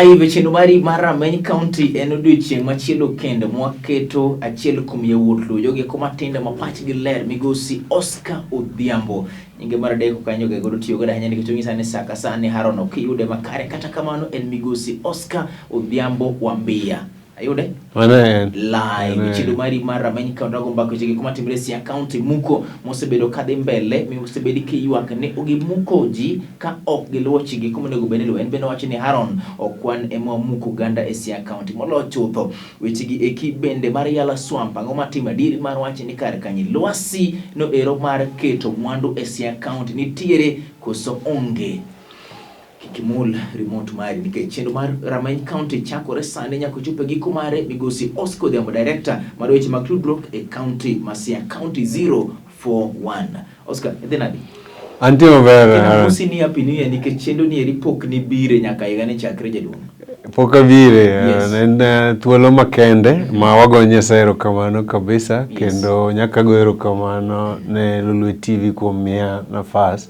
Live e chenro mari mar Rameny County en odiochieng' machielo kendo mwaketo achiel kuom yawuot Luo, jogi eko matindo ma pachgi ler, migosi Oscar Odhiambo. Nyinge mar adek ok anyoga godo tiyo godo ahinya nikech onyisa ni saa ka saa ni Haron ok iyude makare. Kata kamano en migosi Oscar Odhiambo Wambiya. Ayude? Mano en. Live Mano en. chenro mari mar Rameny County rago mbaka weche gik matimore e Siaya County muko mosebedo kadhi mbele mosebedi kiywak ni gimuko ji ka ok giluwo chike kuma onego bed ni iluwo. En bende owacho ni Haron ok wan ema wamuko oganda e Siaya County moloyo chutho. Wechegi eki bende mar Yala Swamp ang'o matimo adieri mar wacho ni kar kanyi lwasi no ero mar keto mwandu e Siaya County nitiere koso onge. Kik imul remote mari nikech chenro mar Rameny County chakore sani nyaka ochop e giko mare. Migosi Oscar Odhiambo, director mar weche mag tudruok e county ma Siaya, County 041. Oscar, idhi nadi? Antie maber. Kendo Aaron. amosi ni happy new year nikech chenro ni eri pok nibire nyaka higa ni chakre jaduong'. Pok abire. Yes. En thuolo makende ma wago Nyasaye erokamano kabisa kendo nyaka go erokamano ne Lolwe TV kuom miya nafas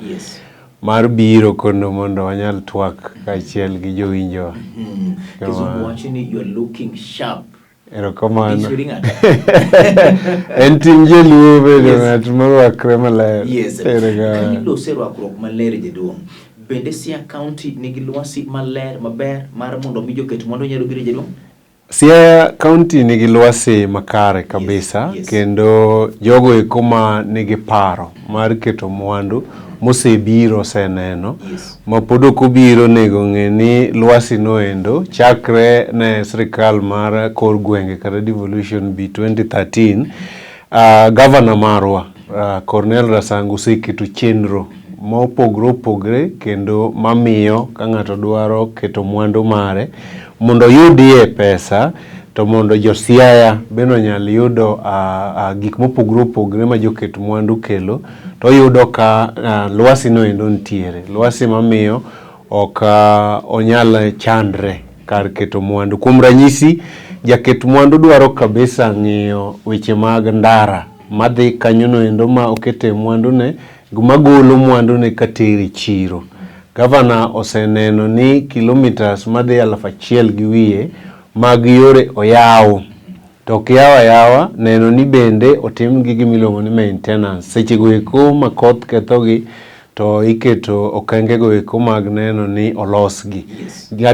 mar biro kono mondo wanyal twak kaachiel gi jowinjowa. Kizungu wacho ni you are looking sharp. Erokamano. Isuri ng'ato. En tim joluo bedo ng'at morwakre maler. Erokamano. Kanilose rwakruok maler jaduong', bende Siaya County nigi lwasi maler maber mar mondo mi joket mwandu nyalo biro jaduong'? Siaya County nigi lwasi makare kabisa kendo jogo eko ma nigi paro mar keto mwandu mosebiro oseneno ma pod ok obiro onego ong'e ni lwasi noendo chakre ne sirikal mar kor gwenge kata devolution B 2013 gavana marwa Cornel Rasangu oseketo chenro mopogre opogre kendo mamiyo ka ng'ato dwaro keto mwandu mare mondo oyudie pesa to mondo jo Siaya bende onyal yudo gik mopogre opogre ma joket mwandu kelo to oyudo ka lwasi noendo nitiere lwasi mamiyo ok onyal chandre kar keto mwandu. Kuom ranyisi, jaket mwandu dwaro kabisa ng'iyo weche mag ndara madhi kanyono endo ma okete mwandune magolo mwandune katere chiro. Gavana oseneno ni kilometers madhi 1000 gi wiye mag yore oyaw. To ok yaw ayawa, neno ni bende otim gi gima iluongo ni maintenance. Sechego eko ma koth kethogi to iketo okengego eko mag neno ni olosgi.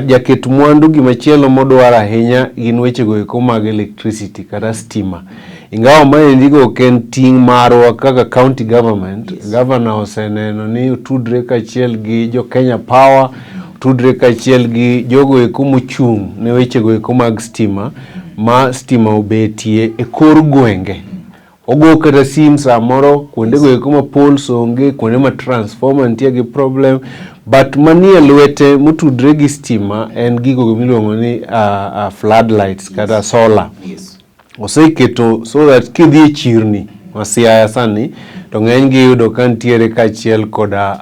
Jaket mwandu gimachielo modwaro ahinya gin wechego eko mag electricity kata stima. Ingawa maendigo ok en ting' marwa kaka county government, governor oseneno ni otudre kaachiel gi jo Kenya Power, otudre kaachiel gi jogo eko mochung' ne wechego eko mag stima ma stima obetie e kor gwenge. Ogo kata sim samoro kuondego eko ma poles onge, kuonde ma transformer nitie gi problem, but manie lwete motudre gi stima en gigo miluongo ni floodlights kata solar. Oseketo so that kidhi e chirni ma Siaya sani to ng'eny gi iyudo ka nitiere kaachiel koda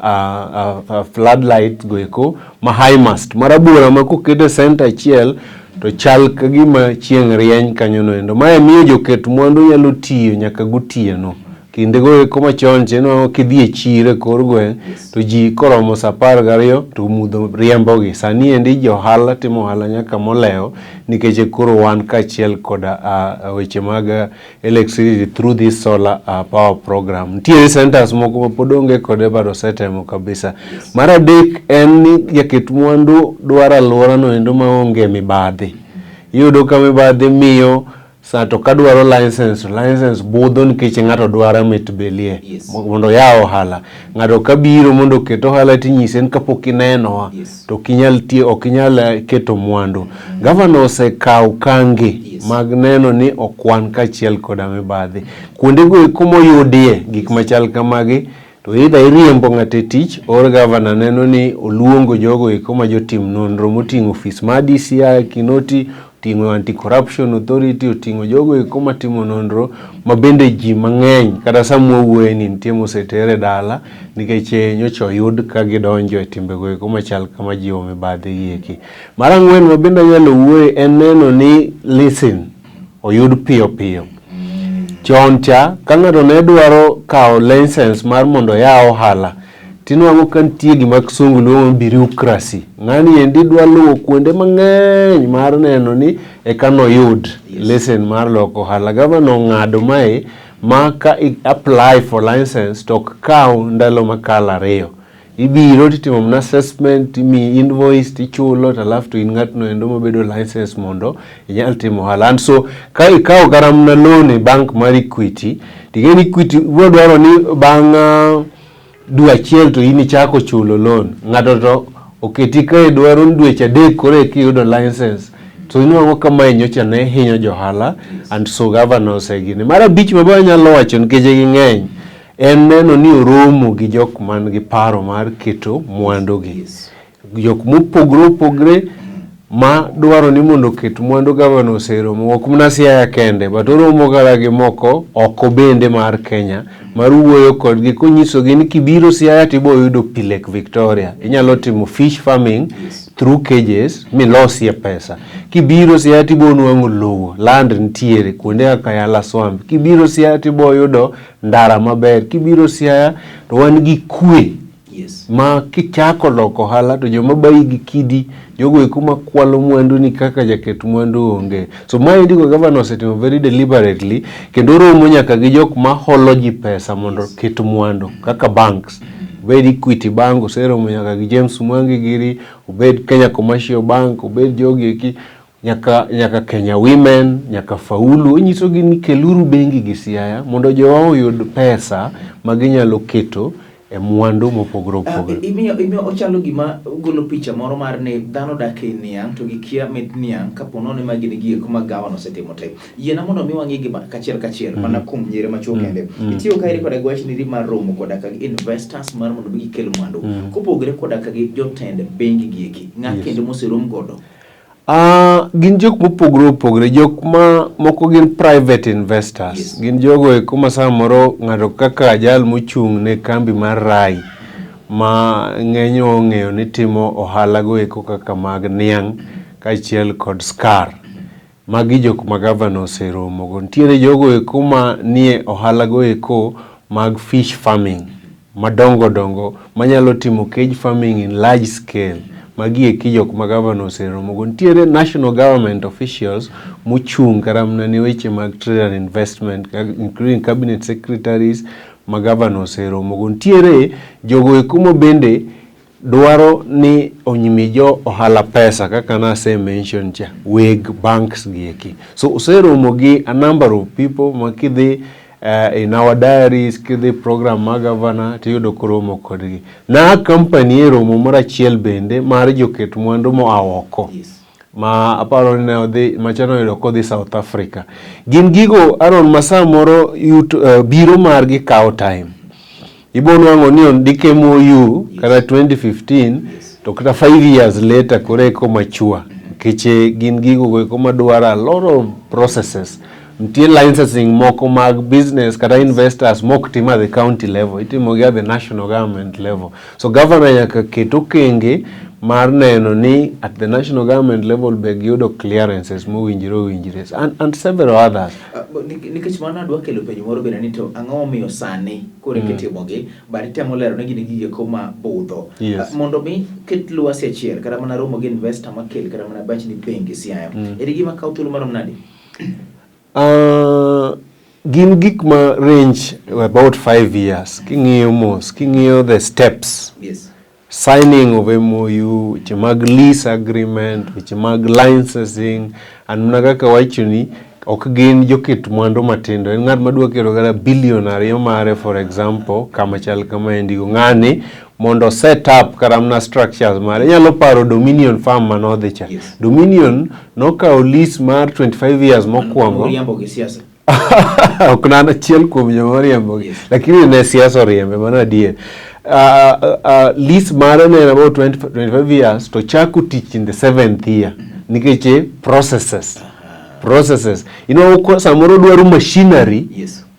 floodlight go eko ma high mast marabora ma koket e center achiel to chal ka gima chieng' rieny kanyono endo. Mae miyo joket mwandu nyalo tiyo nyaka gotieno. Kindego eko machon cha inwang'o kidhi e chiro e kor gweng' to ji koromo sa 12 to mudho riembogi. Sani endi jo ohala timo ohala nyaka molewo nikech koro wan kaachiel koda weche mag electricity through this solar power program. Nitiere centers moko ma pod onge kode but osetemo kabisa. Mar adek en ni jaket mwandu dwaro alwora no endo maonge mibadhi. Iyudo ka mibadhi miyo sa to kadwaro license to license budho nikech ng'ato dwaro mit belie mondo oyaw ohala. Ng'ato kabiro mondo oket ohala tinyise ni kapok inenowa to ok inyal tiyo ok inyal keto mwandu. Gavana osekawo okange mag neno ni okwan kaachiel koda mibadhi. Kuondego eko moyudie gik machal kamagi to either iriembo ng'ato e tich or gavana neno ni oluongo jogo eko ma jotim nonro moting'o ofis mar DCI Kinoti, oting'o Anti-Corruption Authority, oting'o jogo eko matimo nonro ma bende ji mang'eny kata sama wawuoye ni nitie moseter e dala nikech nyocha oyud ka gidonjo e timbego eko machal kama jiwo mibadhi gi eki. Mar ang'wen ma bende anyalo wuoye en neno ni listen oyud piyo piyo. Chon cha ka ng'ato ne dwaro kawo license mar mondo oyaw ohala Tinwang'o ka nitie gima kisungu luongo ni bureaucracy. Ng'ani endi dwa luwo kuonde mang'eny mar neno ni eka noyud lesen mar loko ohala. Gavana ong'ado mae ma ka i apply for license to ok kaw ndalo makalo ariyo. Ibiro titimo mana assessment, timiyi invoice tichulo to alafu to in ng'atno endo mabedo license mondo inyal timo ohala. And so ka ikawo kata mana loan e bank mar Equity, ting'e ni Equity biro dwaro ni bang' dwe achiel to in ichako chulo loan. Ng'ato to oketi kae dwaro ni dweche adek koro eka iyudo license. To inwang'o ka mae nyocha ne hinyo johala and so governor osegine. Mar abich ma be anyalo wacho nikech ging'eny en neno ni oromo gi jok man gi paro mar keto mwandu gi. Jok mopogre opogre ma dwaro ni mondo oket mwandu gavana oseromo ok mana Siaya kende but oromo kata gi moko oko bende mar Kenya mar wuoyo kodgi konyisogi ni kibiro Siaya to ibo yudo pi Lake Victoria. Inyalo timo fish farming through cages milosie pesa. Kibiro Siaya to ibo nwang'o lowo, land nitiere kuonde kaka Yala Swamp. Kibiro Siaya to ibo yudo ndara maber. Kibiro Siaya to wan gi kwe ma kichako loko ohala to joma bayi gi kidi, jogo eko makwalo mwandu ni kaka jaket mwandu onge. So maendi go gavana osetimo very deliberately kendo oromo nyaka gi jok ma holo ji pesa mondo oket mwandu kaka banks. Obed Equity Bank, oseromo nyaka gi James Mwangi giri, obed Kenya Commercial Bank, obed jogi eki nyaka, nyaka Kenya Women, nyaka Faulu. Onyisogi ni keluru bengi gi Siaya mondo jowa oyud pesa ma ginyalo keto e mwandu mopogore opogore. Imiyo ochalo gima golo picha moro mar ni dhano dak e niang' to gikia mit niang' kapo nono ma gin gieko ma gavana osetimo te. Yiena mondo mi wang'i gi kachiel kachiel mana kuom nyiri machuo kende. Itiyo kaeri koda gi wach niri mar romo koda ka gi investors mar mondo mi gikel mwandu. Kopogore koda ka gi jotend bengi gieki, ng'a kendo moserom godo? Gin jok mopogore opogore, jok ma moko gin private investors. Gin jogo eko ma samoro ng'ato kaka jal mochung' ne kambi mar Rai ma ng'enywa ong'eyo ni timo ohala go eko kaka mag niang' kaachiel kod skar. Magi jok ma gavana oseromo go. Nitiere jogo eko ma nie ohala go eko mag fish farming madongo dongo manyalo timo cage farming in large scale. Magi eki jok ma gavana oseromo go. Nitiere national government officials mochung' kata mana ne weche mag trade and investment including cabinet secretaries ma gavana oseromo go. Nitiere jogo eko ma bende dwaro ni omi jo ohala pesa kaka nase mention cha, weg banks gi eki. So oseromo gi a number of people ma kidhi in our diaries, kidhi program mar gavana tiyudo koromo kodgi. Na company e romo moro achiel bende mar joket mwandu moa oko. Ma aparo ni ne odhi machano oyudo kodhi South Africa. Gin gigo Aaron ma samoro biro margi kawo time. Ibo nwang'o ni ondik MOU kata 2015 to kata 5 years later koro eko mature. Nikech gin gigo eko madwaro a lot of processes. Nitie licensing moko mag business kata investors mok tim at the county level, itimo gi at the national government level. So governor nyaka ket okenge mar neno ni at the national government level be giyudo clearances mowinjore owinjore and several others. Nikech mano adwa kelo penjo moro bende ni to ang'o momiyo sani koro eka itimogi but itemo lero ni gin gige ko ma budho. Mondo mi ket lwasi achiel kata mana romo gi investor makel kata mana bach ni bengi Siaya. En gima kawo thuolo marom nade? Gin gik ma range about 5 years. King'iyo mos, king'iyo the steps. Signing of MOU, weche mag lease agreement, weche mag licensing, and mana kaka wachoni, ok gin joket mwandu matindo. En ng'at madwa kelo kata billion 2 mare for example, kama chal kama endi go. Ng'ani mondo set up kata mana structures mare. Inyalo paro Dominion Farm manodhi cha. Dominion nokawo lease mar 25 years mokwongo. Oriembo gi siasa. Ok nan achiel kuom joma oriembo gi. Lakini ne siasa oriembe, mano adier. Lease mare ne en about 25 years to chako tich in the 7th year. Nikech processes. Processes. Inwang'o samoro dwaro machinery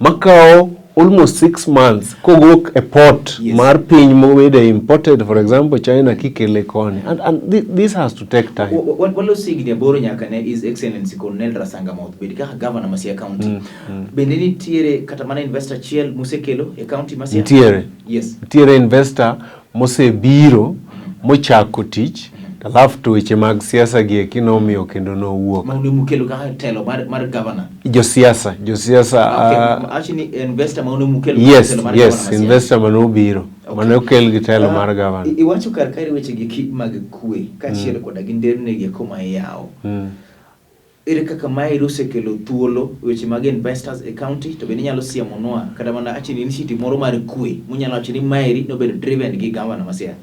makawo almost 6 months kowuok e port mar piny mobede imported, for example China kikele koni. And this has to take time. Waloso higni 8 nyaka ne His Excellency Colonel Rasanga Mouth bed kaka governor ma Siaya County. Bende nitiere kata mana investor achiel musekelo e county ma Siaya? Nitiere. Nitiere investor mosebiro mochako tich alafu to weche mag siasa gi eki nomiyo kendo nowuok. Ma mukelo kaka telo mar governor. Josiasa, josiasa. Okay, actually investor ma mukelo yes, telo mar yes, governor. Investor manobiro. Okay. Mane okel gi telo mar governor. Iwacho kar kae weche gi mag kwe kaachiel koda gi nderni gi koma iyawo. Ere kaka mae osekelo thuolo weche mag investors e county to bende inyalo siemonwa kata mana achiel initiative moro mar kwe munyalo wacho ni maeri nobedo driven gi governor ma Siaya?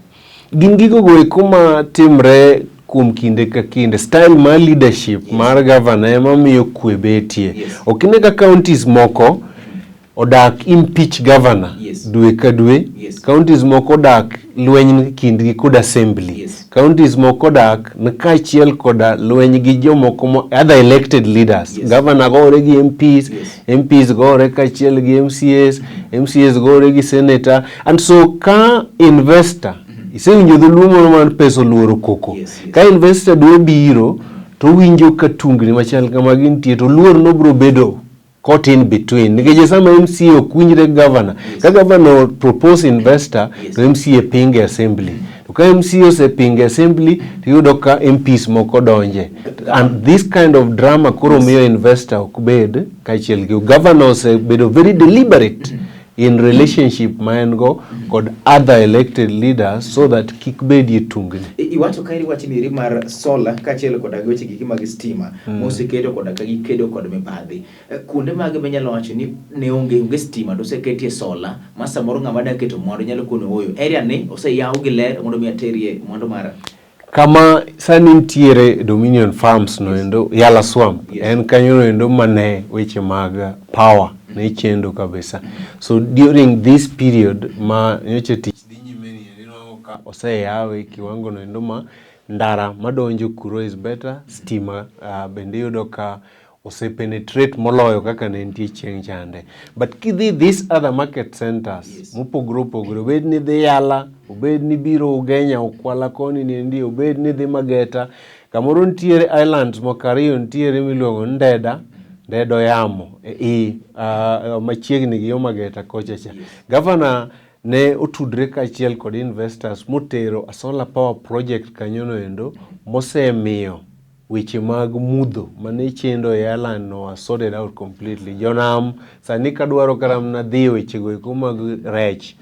Gin gigo go eko ma timre kuom kinde ka kinde. Style mar leadership mar governor ema miyo kwe betie. Ok ine ka counties moko odak impeach governor dwe ka dwe. Counties moko odak lweny kindgi kod assembly. Counties moko odak kaachiel koda lweny gi jomoko other elected leaders. Governor gore gi MPs, MPs gore kaachiel gi MCAs, MCAs gore gi senator. And so ka investor, isewinjo dholuo moro mar pesa oluoro koko. Ka investor dwa biro to owinjo ka tungni machal kamagi nitie to luor nobiro bedo caught in between. Nikech sama MCA ok winjre gi governor, ka governor propose investor to MCA pinge assembly. To ka MCA osepinge assembly to iyudo ka MPs moko donje. And this kind of drama koro miyo investor ok bed kaachiel gi governor osebedo very deliberate in relationship ma en go kod other elected leaders so that kik bedie tungni. Iwacho ka iwacho ni mar solar kaachiel koda weche giki mag stima moseketo koda ka gikedo kod mibadhi. Kuonde mage minyalo wacho ni ne onge stima to oseketie solar ma samoro ng'ama da keto mwandu nyalo kono ooyo area ni oseyaw gi ler mondo mi aterie mwandu mara. Kama sani nitiere Dominion Farms no endo Yala Swamp en kanyo no endo mane weche mag power ne chendo kabisa. So during this period ma nyocha tich dhi nyime ni endi inwang'o ka oseyawe kiwango no endo ma ndara madonjo kuro is better, stima bende iyudo ka ose penetrate moloyo kaka ne nitie chieng' chande. But kidhi these other market centers mopogore opogore, obed ni dhi Yala, obed ni biro Ugenya, Ukwala koni niendi, obed ni dhi Mageta, kamoro nitiere islands moko ariyo nitiere miluongo ni Ndeda, Ndeda Oyamo, machiegni gi yo Mageta kocha cha. Governor ne otudre kaachiel kod investors motero a solar power project kanyono endo mosemiyo weche mag mudho mane chendo e island no are sorted out completely. Jonam sani kadwaro kata mana dhi e wechego eko mag rech,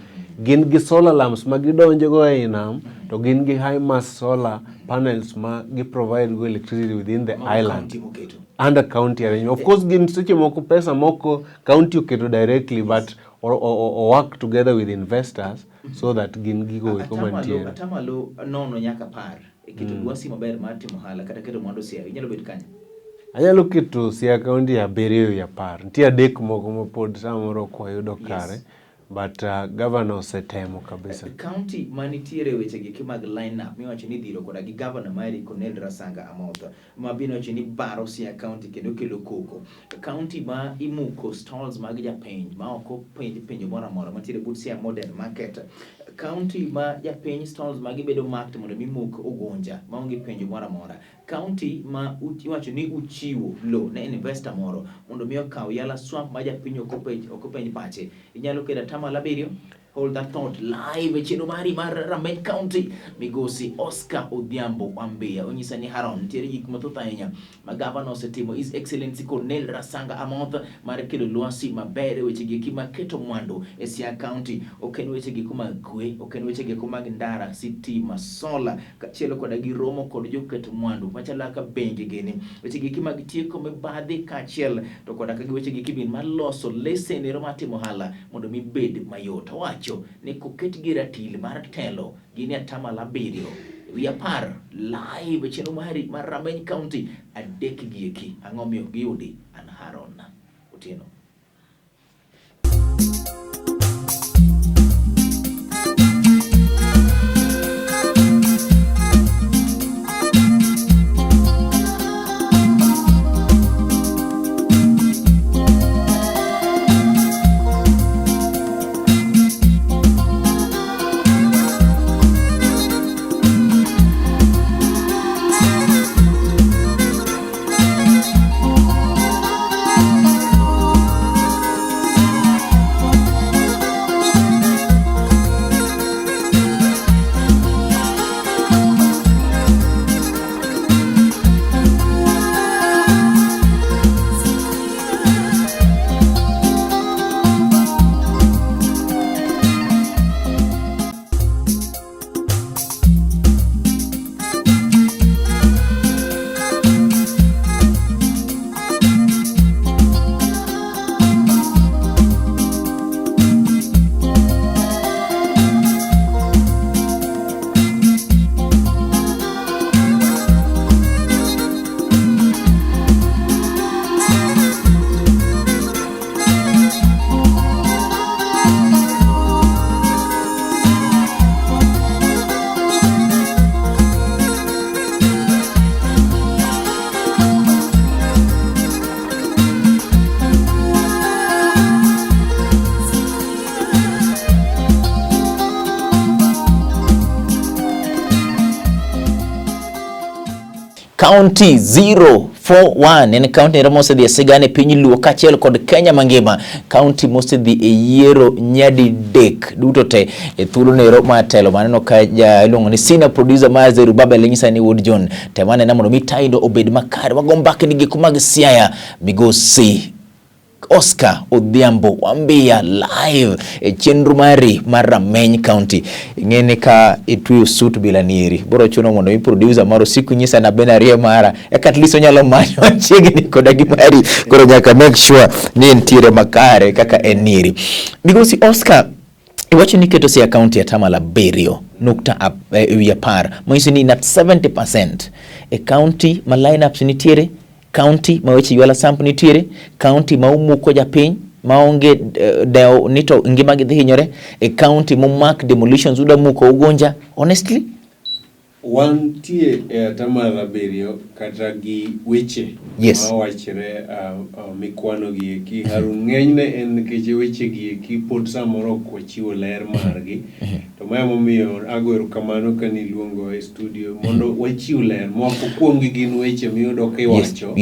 gin gi solar lamps ma gidonjo go ei nam to gin gi high mast solar panels ma gi provide go electricity within the island. Under county arrangement. Of course gin seche moko pesa moko county oketo directly but o work together with investors so that gin gigo eko mantiere. Atamalo 0 nyaka 10. E keto lwasi maber mar timo ohala kata keto mwandu Siaya, inyalo bet kanye? Anyalo keto Siaya County 7 e wi 10. Nitie 3 moko ma pod samoro ok wayudo kare. But governor osetemo kabisa. County manitiere weche giki mag line up miwacho ni dhiro koda gi governor mari Cornel Rasanga Amoth ma bende wacho ni baro Siaya County kendo kelo koko. County ma imuko stalls mag japiny ma ok openj penjo moro amora mantiere but Siaya Modern Market. County ma japiny stalls magi bedo marked mondo mi muk ogunja maonge penjo moro amora. County ma iwacho ni uchiwo lo ne investor moro mondo mi okaw Yala Swamp ma japiny ok openj pache. Inyalo keto atamalo 7. Hold that thought live e chenro mari mar Rameny County. Migosi Oscar Odhiambo Wambeya onyisa ni Haron nitiere gik mathoth ahinya ma gavana osetimo His Excellency Cornel Rasanga Amoth mar kelo lwasi maber e weche gieki mag keto mwandu e Siaya County. Ok en weche gieko mag kwe, ok en weche gieko mag ndara, sitima, sola, kaachiel koda gi romo kod joket mwandu machalo kaka bengi gini. Weche gieki mag tieko mibadhi kaachiel to koda ka gi weche gieki bin mar loso lesen ero mar timo ohala mondo mi bed mayot. Owacho ni koket gi ratil mar telo gin e atamalo 7 e wi 10 live e chenro mari mar Rameny County 3 gieki. Ang'o miyo giyudi? An Haron Otieno. County 041 en county ero mosedhi e sigana e piny Luo kaachiel kod Kenya mangima, county mosedhi e yiero nyadidek duto te e thuolo nero mar telo. Maneno ka ja iluongo ni senior producer mar Zerubabel nyisa ni Wuod John tem anena mondo mi taindo obed makare. Wago mbakni gik mag Siaya migosi Oscar Odhiambo Wambiya live e chenro mari mar Rameny County. Ing'e ni ka itweyo suit bila nieri, boro chuno mondo mi producer moro siku nyisa na bende arie mara, eka at least onyalo manyo machiegni koda gi mari. Koro nyaka make sure ni entiere makare kaka en nieri. Migosi Oscar, iwacho ni iketo Siaya County atamalo 7.10, manyiso ni in at 70% e county ma lineups nitiere, county ma weche ywala samp nitiere, county ma umuko japiny maonge dewo ni to ngimagi dhi hinyore, e county momak demolitions uda muko Ugunja. Honestly, Wantie e atamalo 7 kata gi weche mawachre mikwano gi eki Harun, ng'enyne en nikech weche gi eki pod samoro ok wachiwo ler margi. To ma emomiyo ago erokamano ka niluongo e studio mondo wachiw ler. Moko kuomgi gin weche miyudo kiwacho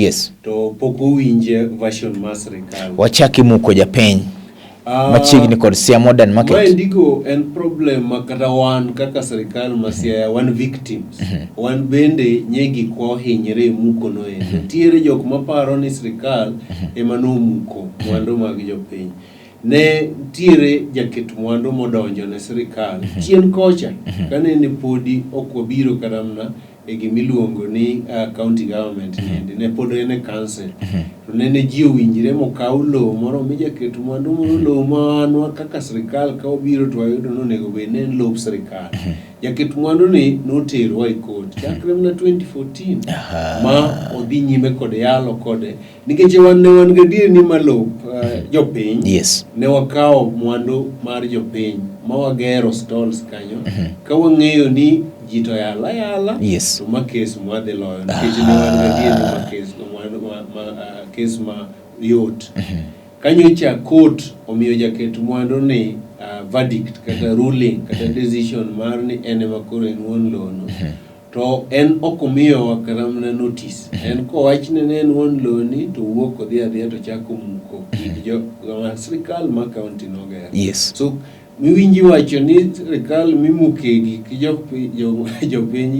to pok owinje version mar sirikal. Wachak imuko japiny machiegni kod Siaya Modern Market. Mae ndiko en problem ma kata wan kaka sirikal ma Siaya wan victims. Wan bende nye gikwa ohinyre e muko no endo. Nitiere jok maparo ni sirikal ema nomuko mwandu mag jopiny. Ne nitiere jaket mwandu modonjo ne sirikal chien kocha kane ne podi ok wabiro kata mana e gimiluongo ni county government niendi, ne pod en e council. To nene ji owinjre mokaw lowo moro mi jaket mwandu moro lowo ma wanwa kaka sirikal ka wabiro to wayudo ni onego bed ni en lop sirikal. Jaket mwandu ni noterwa e court chakre mana 2014 ma odhi nyime kod yalo kode nikech wan ne wan gadier ni ma lop jopiny. Ne wakawo mwandu mar jopiny ma wagero stalls kanyo ka wang'eyo ni ji to yala yala to ma kes mwadhi loyo nikech ne wan gadier ni ma kes ma kes ma yot. Kanyocha court omiyo jaket mwandu ni verdict kata ruling kata decision mar ni en ema koro en wuon lowo no. To en ok omiyowa kata mana notice. En kowachne ni en wuon lowo ni to owuok odhi adhiya to chako muko gik jo sirikal ma county nogero. So miwinji wacho ni sirikal mimuke gik jopiny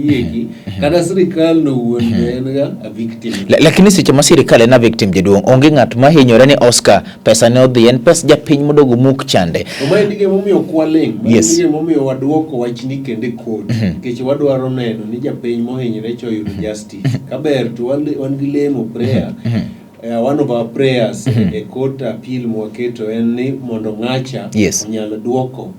gieki, kata sirikal no wuon be en ga a victim. Lakini seche ma sirikal en a victim jaduong', onge ng'at ma hinyore ni Oscar pesa ne odhi, en pes japiny modogo muk chande. To mae e gimomiyo ok waling', mae e gimomiyo waduoko wachni kendo e court, nikech wadwaro neno ni japiny mohinyre cha oyudo justice. Kaber to wan gi lemo prayer. One of our prayers e court appeal mwaketo en ni mondo ng'acha onyal duoko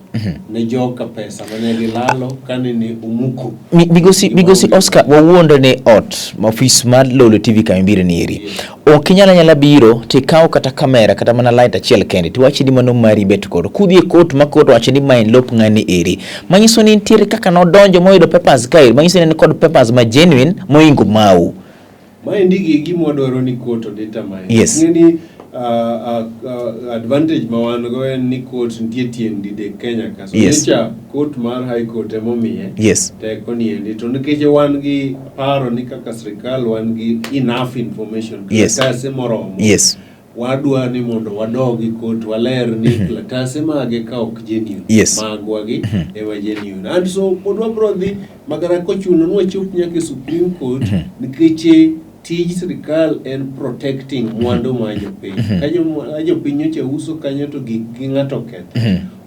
ne joka pesa mane gilalo kane ne omuko. Migosi Oscar, wawuondre ni ot ofis mar Lolo TV kama ibire ni eri. Ok inyal anyala biro tikaw kata kamera kata mana light achiel kende tiwach ni mano mari bet kod. Kudhi e court ma court wacho ni ma en lop ng'ani eri. Manyiso ni nitiere kaka nodonjo moyudo papers kae, manyiso ni en kod papers ma genuine moingo mau. Maendi gi gima wadwaro ni court o determine. Ing'e ni advantage ma wan go en ni court nitie tieng' didek Kenya ka. So nyocha court mar High Court emomiye teko ni endi. To nikech wan gi paro ni kaka sirikal wan gi enough information, kalatase moromo. Wadwa ni mondo wadog e court waler ni kalatase mage ka ok genuine. Magwa gi ema genuine. And so pod wabro dhi magara kochuno ni wachop nyaka e Supreme Court nikech tij sirikal en protecting mwandu mar jopiny. Ka jopiny nyocha uso kanyo to gik gi ng'ato oketho.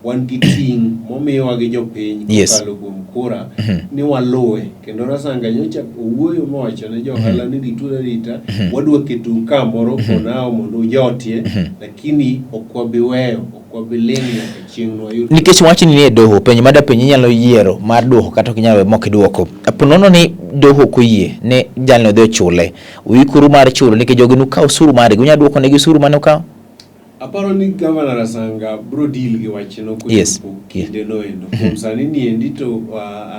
Wan gi ting' momiwa gi jopiny kokalo kuom kura ni waluwe. Kendo Rasanga nyocha owuoyo mowacho ne jo ohala ni rituru arita, wadwa ketou kamoro for now mondo ujotie, lakini ok wabi weyo, ok wabi ling' nyaka chieng' nwayud. Nikech wachni nie doho, penjo ma dapenji inyalo yiero mar duoko kata ok inyal mok iduoko. Po nono ni doho ok oyie ni jalno odhi ochule, uikuru mar chulo nikech jogi nukaw osuru margi, unyalo duoko negi osuru mane ukawo? Aparo ni Gavana Rasanga bro deal gi wachno kochopo kinde no endo. Kuom sani ni endi to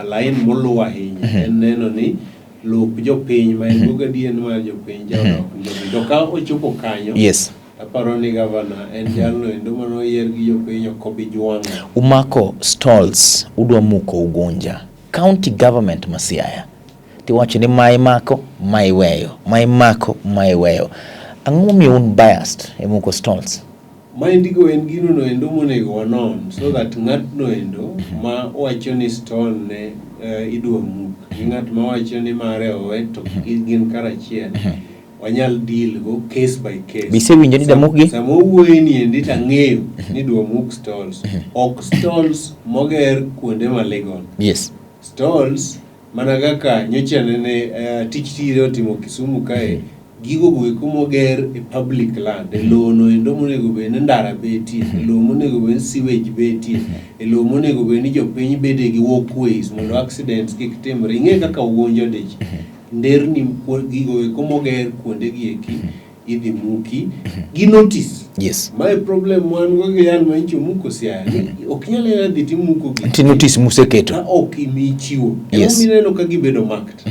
line moluw ahinya en neno ni lop jopiny ma en go gadier ni mar jopiny cha odok ne jopiny. To ka ochopo kanyo, aparo ni gavana en jalno endo manoyier gi jopiny ok obi jwang'o. Umako stalls udwa muko Ugunja. County government ma Siaya. Tiwacho ni ma imako, ma iweyo, ma imako, ma iweyo. Ang'o momiyo un biased e muko stalls? Maendigo en gino no endo monego wanon so that ng'atno endo ma wacho ni stall ne idwa muk gi ng'at ma wacho ni mare owe to gin karachiel wanyal deal go case by case. Be isewinjo ni idwa mukgi? Sama owuoye ni endi to ang'eyo ni idwa muk stalls. Ok stalls moger kuonde ma legal. Yes. Stalls mana kaka nyocha nene tich tire otimo Kisumu kae, gigo goeko moger e public land, e lowo no endo monego bed ni ndara betie, e lowo monego bed ni sewage betie, e lowo monego bed ni jopiny bede gi walkways mondo accidents kik timre. Ing'e kaka Ugunja odich. Nderni gigo eko moger kuonde gi eki idhi muki gi notice. Yes. Mae problem wan go gi yan ma nyicho muko Siaya. Ni ok inyal anyala dhi timuko gik. Nitie notice museketo. Ka ok imi chiwo. Yes. Emomiyo ineno ka gibedo marked.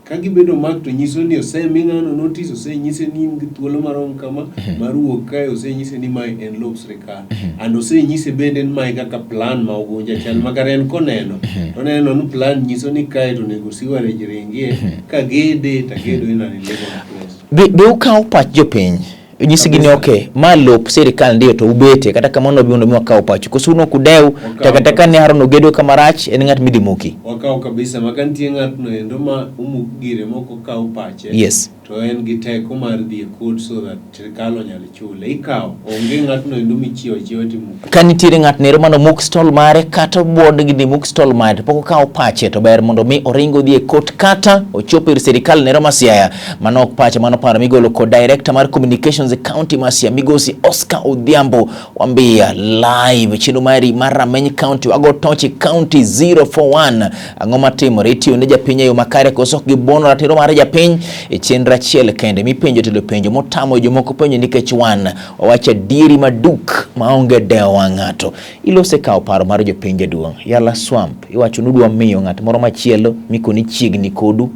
Ka gibedo marked to nyiso ni osemi ng'ano notice, osenyise ni in gi thuolo marom kama mar wuok kae, osenyise ni mae en lop sirikal. And osenyise bende ni mae kaka plan ma Ugunja chal ma kata en koneno to oneno ni plan nyiso ni kae to onego sewerage ringie kagede to agedo in an illegal place. Be ukawo pach jopiny? Nyisgi ni okay, ma lop sirikal ndiyo to ubete, kata kamano wabi mondo mi wakaw pachu. Koso un ok udew, taka taka ni Haron ogedo kama rach, en ng'at midhi muki. Wakawo kabisa, ma ka nitie ng'atno endo ma omuk gire mok okaw pache, Yes. to en gi teko mar dhi e court so that sirikal onyal chule. Ikawo, onge ng'atno endo michiewo achiewa timuko. Ka nitiere ng'at nero mano muk stall mare kata board gi ni muk stall mare to pok okawo pache to ber mondo mi oring odhi e court kata ochop ir sirikal nero ma Siaya. Mano ok pache, mano paro migolo kod director mar communications e county ma Siaya migosi Oscar Odhiambo Wambia live chenro mari mar Rameny County wago toch e county 041. Ang'o matimore? Itiyo ne japiny e yo makare koso ok gibuono ratiro mar japiny? E chenro achiel kende mipenjo telo penjo motamo jomoko penjo nikech wan wawacho adieri maduk maonge dewo wang' ng'ato. Ilose kawo paro mar jopiny jaduong'. Yala Swamp iwacho ni udwa miyo ng'at moro machielo mikoni chiegni kodu,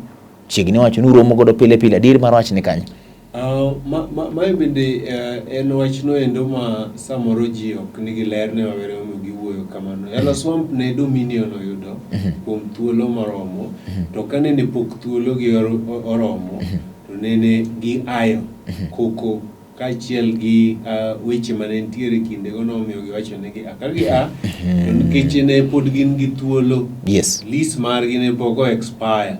chiegni wacho ni uromo godo pile pile. Adieri mar wach ni kanye? Mae bende en wachno endo ma samoro ji ok nigi ler ne maber emomiyo giwuoyo kamano. Yala Swamp ne Dominion oyudo kuom thuolo moromo to ka nene pok thuolo gi oromo to nene giayo koko kaachiel gi weche mane nitiere kindego nomiyo giwacho ni gia. Ka gia to nikech ne pod gin gi thuolo, Yes. lease margi ne pok o expire.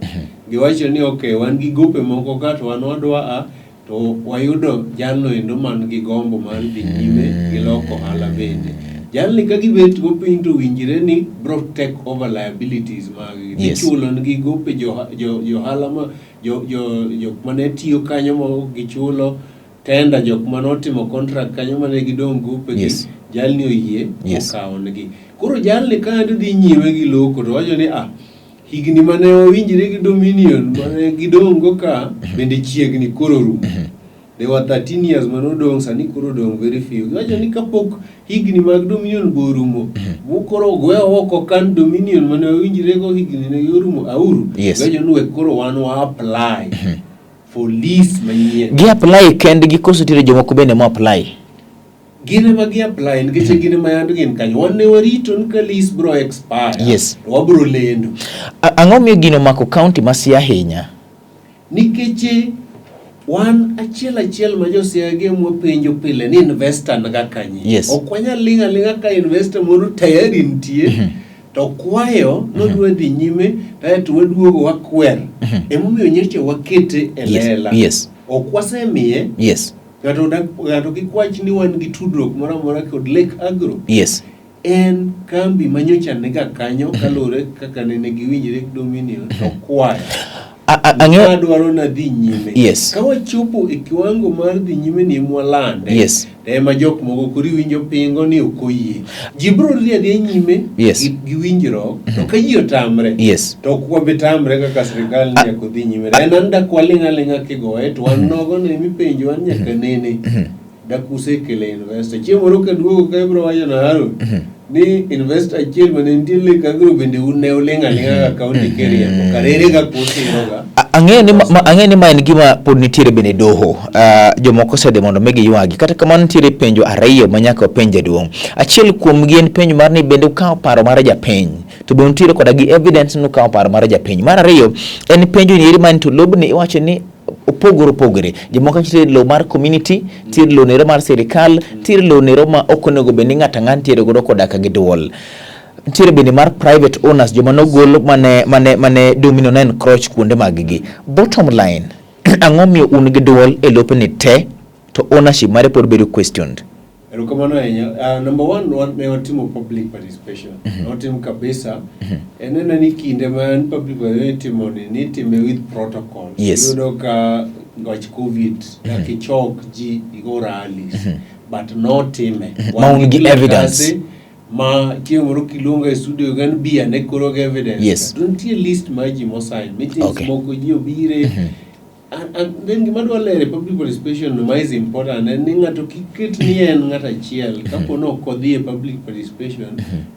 Giwacho ni okay, wan gi gope moko ka to wan wadwa a to wayudo jalno endo man gi gombo mar dhi nyime gi loko ohala bende. Jalni ka gibet go piny to winjre ni bro take over liabilities mag gi. Yes. Ichulo nigi gope johala ma jok mane tiyo kanyo ma ok gichulo tender, jok mane otimo contract kanyo mane gidong' gope gi. Yes. Jalni oyie Yes. okawo negi. Koro jalni ka dhi nyime gi loko to wacho ni ah, higni mane wawinjre gi Dominion mane gidong' go ka bende chiegni koro rumo. There were 13 years mane odong', sani koro odong' very few. Giwacho ni kapok higni mag Dominion go orumo, bu koro gwewa oko kan Dominion mane wawinjre go higni ne orumo auru. Yes. Giwacho ni we koro wan wa apply for lease manyien. Gi apply kendgi koso nitiere jomoko bende mo apply? Gin ema gi apply nikech gin ema yand gin kanyo. Wan ne warito ni ka lease bro expire. Yes. To wabro lendo. Ang'o miyo gino omako county ma Siaya ahinya? Nikech wan achiel achiel ma jo Siaya gi ema wapenjo pile ni investor niga kanye. Yes. Ok wanyal ling' aling'a ka investor moro tayari nitie. To kwayo nodwa dhi nyime kaeto waduogo wakwer. Emomiyo nyocha wakete e Yes. lela. Yes. Ok wasemiye. Yes. Ng'ato dak ng'ato kik wach ni wan gi tudruok moro amora kod Lake Agro. Yes. En kambi ma nyocha niga kanyo kaluwore kaka nene giwinjre gi Dominion to kwayo. Ang'eyo Adwaro nadhi nyime. Yes. Ka wachopo e kiwango mar dhi nyime ni mwalande. Yes. To ema jok moko koro iwinjo pingo ni ok oyie. Ji biro dhi adhiya nyime Yes. gi winjruok to ka ji otamre Yes. to ok wabi tamre kaka sirikal ni nyaka odhi nyime. En an dak waling' aling'a kigoye to wan nogo ne mipenjo wan nyaka nene. Dak usekele investor. Chieng' moro kaduogo ka ibiro wacho na Haron ni investor achiel mane nitie Lake Agro bende un ne uling' aling'a ka county kiriembo. Kare ere kaka usiroga? Ang'eyo ni ang'eyo ni ma en gima pod nitiere bende doho. Jomoko osedhi mondo mi giywagi. Kata kamano nitiere penjo ariyo ma nyaka wapenj jaduong'. Achiel kuomgi en penjo mar ni bende ukawo paro mar japiny. To be untiere koda gi evidence nukawo paro mar japiny. Mar ariyo en penjo ni eri mani to lobni iwacho ni opogore opogore. Jomoko nitiere lowo mar community, nitiere lowo nero mar sirikal, nitiere lowo nero ma ok onego bed ni ng'ato ang'ata nitiere godo koda ka gi duol. Nitiere bende mar private owners joma nogol mane mane mane Domino ne encroach kuonde mag gi. Bottom line, ang'o miyo un gi duol e lopni te to ownership mare pod bedo questioned? Erokamano ahinya. Number one, ne watimo public participation. Mm -hmm. Notim kabisa. Mm -hmm. En ena ni kinde ma en public participation itimo ni, nitime with protocol. Yes. Iyudo ka wach COVID, mm -hmm. nyaka ichok ji igo rallies. Mm -hmm. But notime. Mm -hmm. Ma un gi evidence. Ma chieng' moro kiluonga e studio gan bi ane koro gi evidence. Yes. To nitie list mar ji mosign. Meetings moko ji obire. Mm -hmm. And then gima dwa lero e public participation ma is important en ni ng'ato kik ket ni en ng'at achiel kapo ni ok odhi e public participation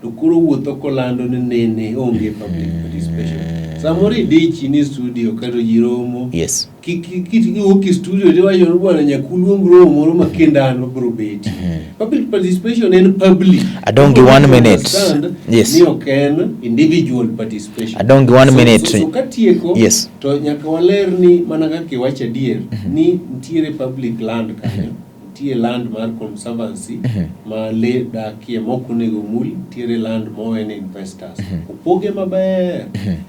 to koro wuotho kolando ni nene onge public participation. Samoro idich in e studio kato ji romo. Yes. Kik iwuok e studio tiwacho ni bwana nyaka uluong romo moro ma kendo an abiro betie. Public participation en public. Adong' gi one minute. Understand Yes. Ni ok en individual participation. Adong' gi one minute. So katieko Yes. to nyaka waler ni mana kaka iwacho adier ni nitiere public land kanyo. Nitie land mar conservancy ma lee dakie ma ok onego mul, nitiere land mowe ne investors. Opoge maber.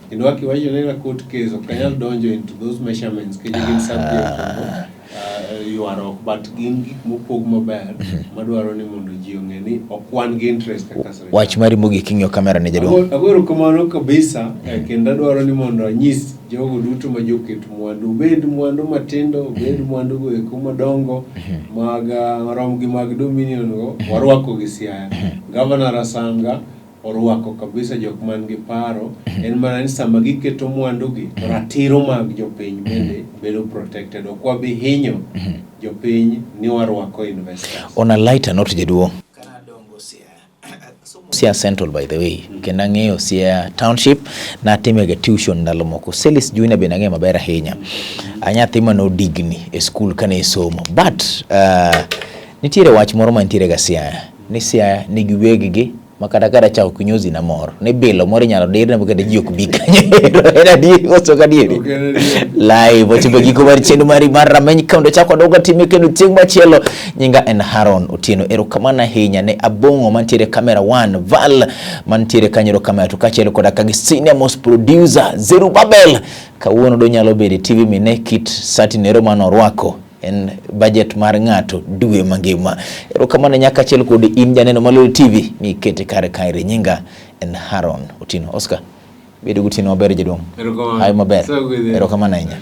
Kendo kaka iwacho ni court case ok anyal donjo into those measurements nikech gin subject of ywaruok but gin gik mopog maber madwaro ni mondo ji ong'e ni ok wan gi interest kaka sirkal. Wach mari mogik king'iyo kamera ni jaduong'. Ago erokamano kabisa kendo adwaro ni mondo anyis jogo duto ma joket mwandu, obed mwandu matindo, obed mwandu go eko madongo mag marom gi mag Dominion go, warwako gi Siaya. Governor Rasanga orwako kabisa jok man gi paro, en mana ni sama giketo mwandu gi, to ratiro mag jopiny bende bedo protected. Ok wabi hinyo jopiny ni warwako investors. On a lighter note jaduong'. Siaya Central by the way, kendo ang'eyo Siaya Township, natimega tuition ndalo moko. Celis Junior bende ang'eyo maber ahinya. Anyathi mane odigni e skul kane somo. But nitiere wach moro mantiere ga Siaya, ni Siaya nigi weg gi ma kata kata chako kinyozi na mor ni bilo moro inyalo dirne ma kata ji ok bi kanyo. En adieri koso ok adieri? Ok en adieri. Live ochopo giko mar chenro mari mar Rameny County chako wadogo time kendo chieng' machielo. Nyinga en Haron Otieno. Erokamano ahinya ne Abong'o mantiere camera 1, Val mantiere kanyo camera to kaachiel koda ka gi senior most producer Zerubabel. Kawuono donyalo bedo e TV mine kit sati nero mane orwako en budget mar ng'ato dwe mangima. Erokamano nyaka achiel kod in janeno Malolo TV mikete kare kaere. Nyinga en Haron Otieno. Oscar, bedo gotieno maber jaduong'. Erokamano. Hayo maber. Sawa gwedhe. Erokamano ahinya.